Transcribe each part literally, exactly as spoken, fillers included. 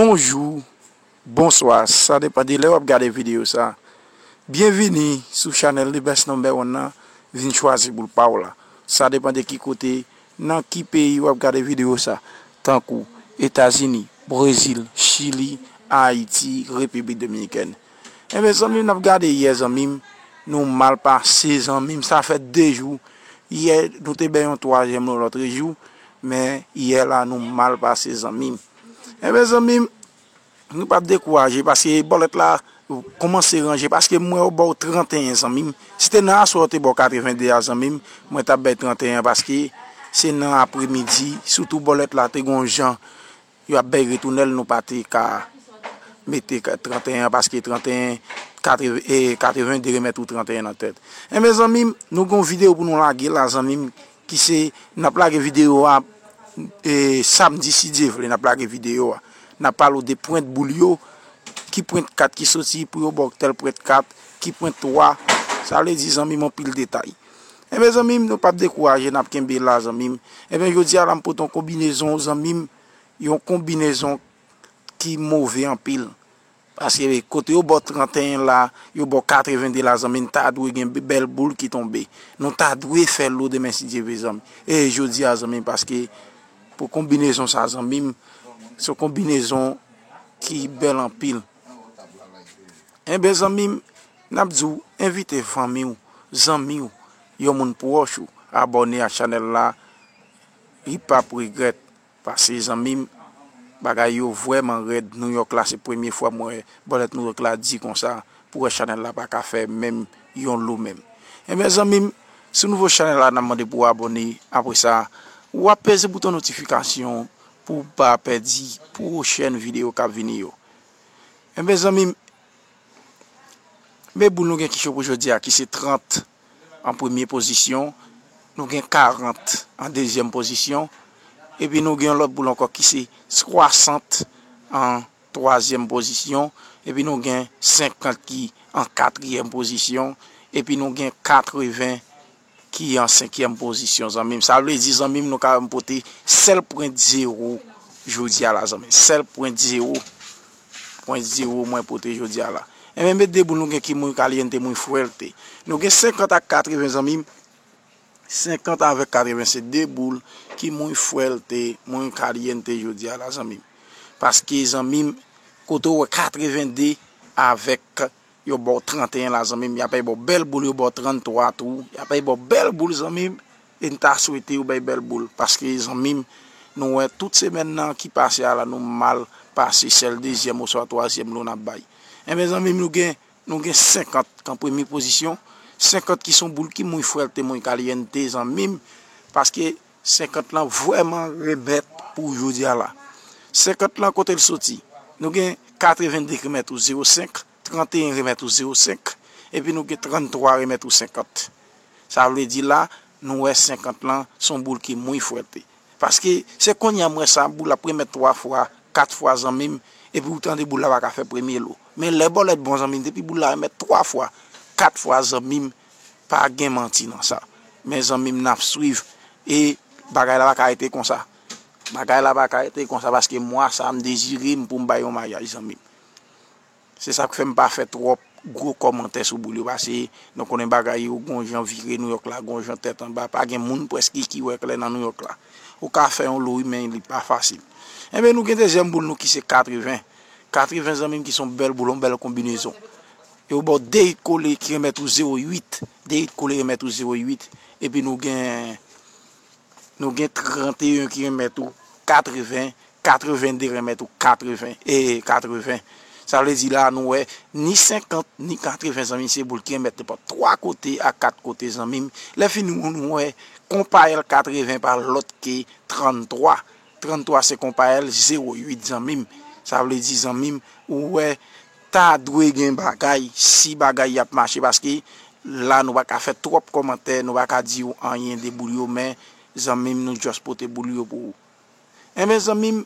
Bonjou, bonswa, sa depann de lè w ap gade videyo sa. Byenvini sou chanèl The Best Number One nan, vin chwazi boul pa w la. Sa depann de ki kote, nan ki peyi w ap gade videyo sa, tankou Etazini, Brezil, Chili, Ayiti, Repiblik Dominikèn. Enben, zanmi m, n ap gade yè, zanmi m, nou mal pase, zanmi m, sa fè de jou. Yè, nou te bay yon twazyèm lòt jou, men yè la, nou mal pase, zanmi m. Enben, zanmi m, nou p ap dekouraje, paske bòlèt la kòmanse ranje, paske m wè yo ba w tranteyen, zanmi m. Si te nan aswè yo te ba w katrevende a, zanmi m, mwen t ap bay tranteyen an, paske se nan apremidi, sitou bòlèt la te gon jan yo ap bay retounen l, nou pa te ka mete ka-, tranteyen an, paske tranteyen, katreven, e, katrevende remèt ou tranteyen nan tèt. Enben, zanmi m, nou gon videyo pou nou lage la, zanmi m, ki se, n ap lage videyo a, e, samdi, si Dye vle, n ap lage videyo a. N ap pale w de pwent boul yo, ki pwent kat ki soti pou yo ba w tèl pwent kat, ki pwent twa, sa vle di, zanmi m, anpil detay. Enben, zanmi m, nou p ap dekouraje, n ap kenbe la, zanmi m. Enben, jodi a la, m pote yon konbinezon, zanmi m, yon konbinezon ki move anpil. Paske kote yo ba w tranteyen la, yo ba w katrevende la, zanmi m, ta dwe gen bèl boul ki tonbe. Nou ta dwe fè lo demen, si Dye vle, zanmi. E jodi a, zanmi m, paske pou konbinezon sa, zanmi m, se yon konbinezon ki bèl anpil. Enben, zanmi m, n ap di w, envite fanmi w, zanmi w, yon moun pwòch ou, abòne a chanèl la, li p ap regrèt. Paske, zanmi m, bagay yo vrèman rèd. Nouyòk la, se premye fwa m wè bòlèt Nouyòk la di konsa, pou wè chanèl la pa ka fè menm yon lo menm. Enben, zanmi m, si w nouvo chanèl la, n ap mande pou w abòne. Apre sa, w ap peze bouton notifikasyon pou w pa pèdi pwochèn videyo k ap vini yo. Enben, zanmi m, men boul nou gen ki cho pou jodi a, ki se trant an premye pozisyon, nou gen karant an dezyèm pozisyon, epi nou gen yon lòt boul ankò ki se swasant an twazyèm pozisyon, epi nou gen senkant ki an katriyèm pozisyon, epi nou gen katreven ki an senkyèm pozisyon, zanmi m. Sa vle di, zanmi m, nou ka wè m pote sèl pwent zewo jodi a la, zanmi m. Sèl pwent zewo. Pwent zewo mwen pote jodi a la. Enben, men de boul nou gen ki muy caliente, muy fuerte. Nou gen senkant ak katreven, zanmi m. Senkant avèk katreven se de boul ki muy fuerte, muy caliente jodi a la, zanmi m. Paske, zanmi m, kote w wè katrevende avèk yo ba w tranteyen la, zanmi m, y ap bay ba w bèl boul, yo ba w tranntwa tou, y ap bay ba w bèl boul, zanmi m, e n ta swete yo bay bèl boul, paske, zanmi m, nou wè tout semèn nan ki pase a la, nou mal pase sèl dezyèm oswa twazyèm lo n ap bay. Enben, zanmi m, nou gen, nou gen senkant kan premye pozisyon, senkant ki se yon boul ki muy fuerte, muy caliente, zanmi m, paske senkant lan vrèman remèt pou jodi a la. Senkant lan kote l soti? Nou gen katrevende ki remèt ou zewo senk, tranteyen remèt ou zewo senk, epi nou gen tranntwa remèt ou senkant. Sa vle di la, nou wè senkant lan se yon boul ki muy fuerte. Paske se kounye a m wè sa, boul ap remèt twa fwa, kat fwa, zanmi m, epi ou tande boul la pa ka fè premye lo. Men lè bòlèt bon, zanmi m, depi boul la remèt twa fwa, kat fwa, zanmi m, pa gen manti nan sa. Men, zanmi m, n ap swiv. E bagay la pa ka rete konsa. Bagay la pa ka rete konsa, paske mwa sa a, m dezire m pou m bay yon maryaj, zanmi m. Se sa k fè m pa fè twòp gwo kòmantè sou boul yo, paske nou konnen bagay yo gon jan vire Nouyòk la, gon jan tèt anba, pa gen moun prèske ki wè klè nan Nouyòk la. Ou ka fè yon lo wi, men li pa fasil. Enben, nou gen dezyèm boul nou ki se katreven. Katreven, zanmi m, ki se yon bèl boul, yon bèl konbinezon. Yo ba w de uit kole ki remèt ou zewo uit. De uit kole remèt ou zewo uit. Epi nou gen, nou gen tranteyen ki remèt ou katreven, katrevende remèt ou katreven, e katreven. Sa vle di la, nou wè, ni senkant, ni katreven, zanmi, se boul ki remèt nenpòt twa kote a kat kote, zanmi m. Lè fini, nou wè, konpayèl katreven pa lòt ke tranntwa. Tranntwa se konpayèl zewo uit, zanmi m. Sa vle di, zanmi m, ou wè, ta dwe gen bagay, si bagay y ap mache, paske la, nou pa ka fè twòp kòmantè, nou pa ka di w anyen de boul yo, men, zanmi m, nou just pote boul yo pou ou. Enben, zanmi m,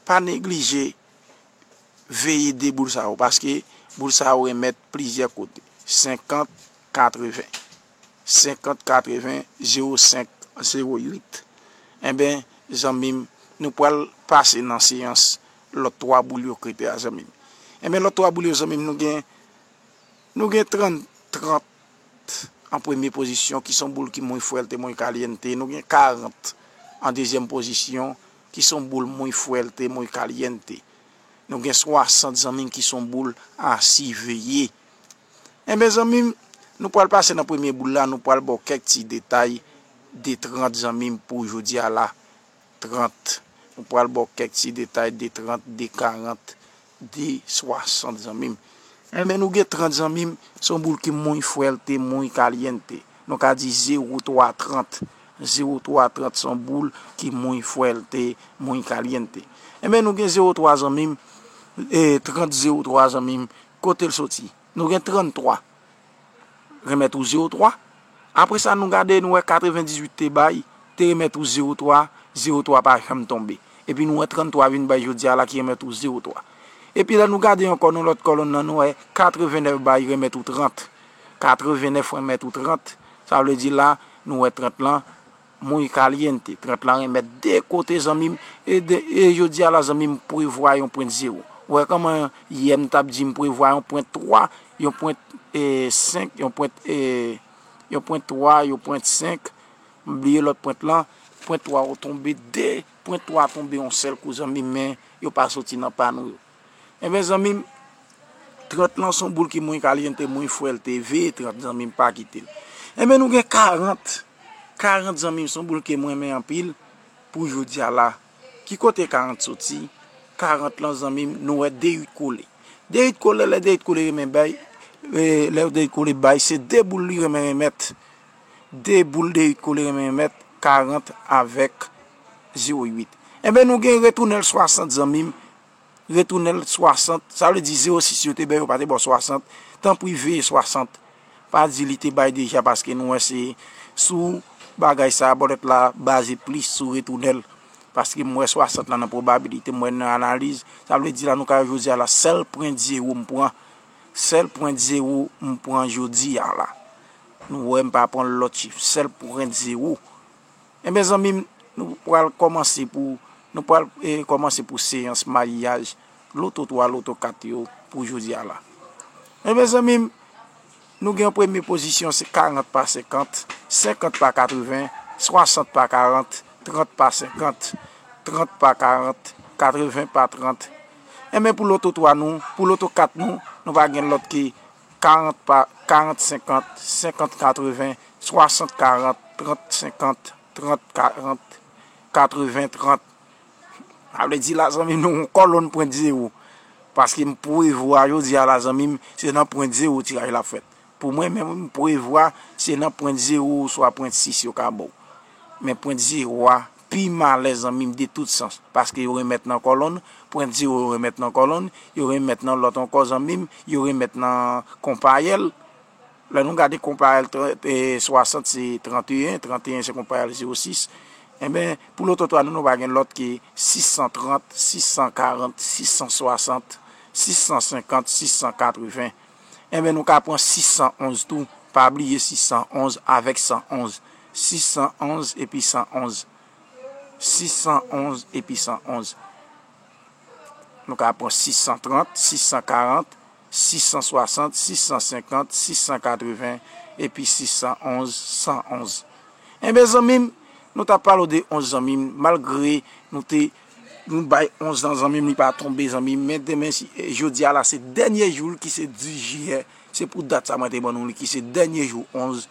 pa neglije veye de boul sa yo, paske boul sa yo remèt plizyè kote. Senkant, katreven. Senkant, katreven, zewo senk, zewo uit. Enben, zanmi m, nou pral pase nan seyans lòt twa boul yo k rete a, zanmi m. Enben, lòt twa boul yo, zanmi m, nou gen, nou gen trant, trant an premye pozisyon, ki se yon boul ki muy fuerte, muy caliente. Nou gen karant an dezyèm pozisyon, ki se yon boul muy fuerte, muy caliente. Nou gen swasant, zanmi m, ki se yon boul a siveye. Enben, zanmi m, nou pral pase nan premye boul la, nou pral ba w kèk ti detay de trant, zanmi m, pou jodi a la. Trant. Nou pral ba w kèk ti detay de trant, de karant, de swasant, zanmi m. Enben, nou gen trant, zanmi m, se yon boul ki muy fuerte, muy caliente. Nou ka di zewo twa trant, zewo twa trant se yon boul ki muy fuerte, muy caliente. Enben, nou gen zewo twa, zanmi m, e, trant zewo twa, zanmi m, kote l soti? Nou gen trant twa, renmèt ou zewo twa. Apre sa, nou gade, nou wè katrevendizuit te bay, te renmèt ou zewo twa, zewo twa pa janm tonbe. Epi nou wè trant twa vin bay jodi a la ki renmèt ou zewo twa. Epi lè nou gade ankò nan lòt kòlonn nan, nou wè katrevennèf bay, renmèt ou trant. Katrevennèf renmèt ou trant. Sa vle di la, nou wè trant lan muy caliente. Trant lan renmèt de kote, zanmi m. E, de, e jodi a la, zanmi m, prevwa yon pwent zewo. Ou wè kòman yè m t ap di m prevwa yon pwent twa, yon pwent, e, senk, yon pwent, e, yon pwent twa, yon pwent senk. M bliye lòt pwent lan. Pwent twa yo tonbe, de pwent twa tonbe yon sèl kou, zanmi m, men yo pa soti nan pa nou yo. Enben, zanmi m, trant lan se yon boul ki muy caliente, muy fuerte. Veye trant, zanmi m, pa kite l. Enben, nou gen karant. Karant, zanmi m, se yon boul ke mwen renmen anpil pou jodi a la. Ki kote karant soti? Karant lan, zanmi m, nou wè de uit kole. De uit kole, lè de uit kole renmen bay, e, lè de uit kole bay, se de boul li renmen renmèt. De boul de uit kole renmen renmèt, karant avèk zewo uit. Enben, nou gen retounèl swasant, zanmi m. Retounèl swasant, sa vle di zewo sis yo te bay, yo pa te ba w swasant. Tanpri veye swasant. Pa di li te bay deja, paske nou wè se sou bagay sa a, bòlèt la baze plis sou retounèl. Paske m wè swasant la nan pwobabilite, m wè nan analiz. Sa vle di la, nou ka wè jodi a la, sèl pwent zewo m pran. Sèl pwent zewo m pran jodi a la. Nou wè m pa pran lòt chif, sèl pwent zewo. Enben, zanmi m, nou pral kòmanse pou, nou pral, e, kòmanse pou seyans maryaj loto twa, loto kat yo pou jodi a la. Enben, zanmi m, nou gen premye pozisyon, se karant pa senkant, senkant pa katreven, swasant pa karant, trant pa senkant, trant pa karant, katreven pa trant. Enben, pou loto twa nou, pou loto kat nou, nou pa gen lòt ke karant pa, karant senkant, senkant katreven, swasant karant, trant senkant, trant karant, katreven trant. Sa vle di la, zanmi m, nou yon kòlonn pwent zewo. Paske m prevwa jodi a la, zanmi m, se nan pwent zewo tiraj la fèt. Pou mwen menm, m prevwa se nan pwent zewo oswa pwent sis yo ka ba w. Men pwent zewo a pi malè, zanmi m, de tout sans. Paske yo renmèt nan kòlonn, pwent zewo yo renmèt nan kòlonn, yo renmèt nan lòt ankò, zanmi m, yo renmèt nan konpayèl. Lè nou gade konpayèl, trant, e, swasant se tranteyen, tranteyen se konpayèl zewo sis. Enben, pou loto twa nou, nou pa gen lòt ke sis san trant, sis san karant, sis san swasant, sis san senkant, sis san katreven. Enben, nou ka pran sis san onz tou. Pa bliye sis san onz avèk san onz. Sis san onz epi san onz. Sis san onz epi san onz. Nou ka pran sis san trant, sis san karant, sis san swasant, sis san senkant, sis san katreven, epi sis san onz, san onz. Enben, zanmi m, nou t ap pale w de onz, zanmi m, malgre nou te, nou bay onz lan, zanmi m, li pa tonbe, zanmi m, men demen, si, e, jodi a la, se dènye jou l ki se dis jiyè, se pou dat sa mwen te ban nou li, ki se dènye jou onz.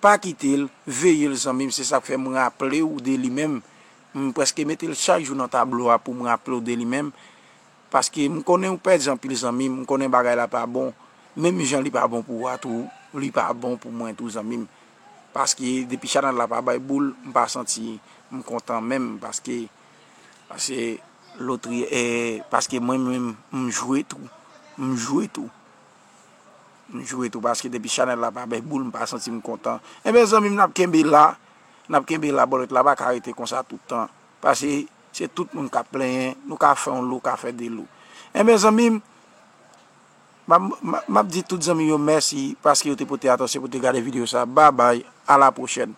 Pa kite l, veye l, zanmi m, se sa k fè m raple w de li menm. M prèske mete l chak jou nan tablo a pou m raple w de li menm. Paske m konnen ou pèdi anpil zanmi, m konnen bagay la pa bon. Menm jan li pa bon pou ou a tou, li pa bon pou mwen tou zanmi m. Paske depi chanèl la pa bay boul, m pa santi m kontan menm. Paske, paske lotri, e, paske mwen menm, m jwe tou. M jwe tou. M jwe tou paske depi chanèl la pa bay boul, m pa santi m kontan. Enben, zanmi m, n ap kenbe la. N ap kenbe la, bòlèt la pa ka rete konsa tout tan. Paske se tout moun k ap plenyen, nou ka fè yon lo, ka fè de lo. Enben, zanmi m, m ap, m ap, m ap di tout zanmi yo mèsi paske yo te pote atansyon pou te gade videyo sa. Babay, a la pwochèn.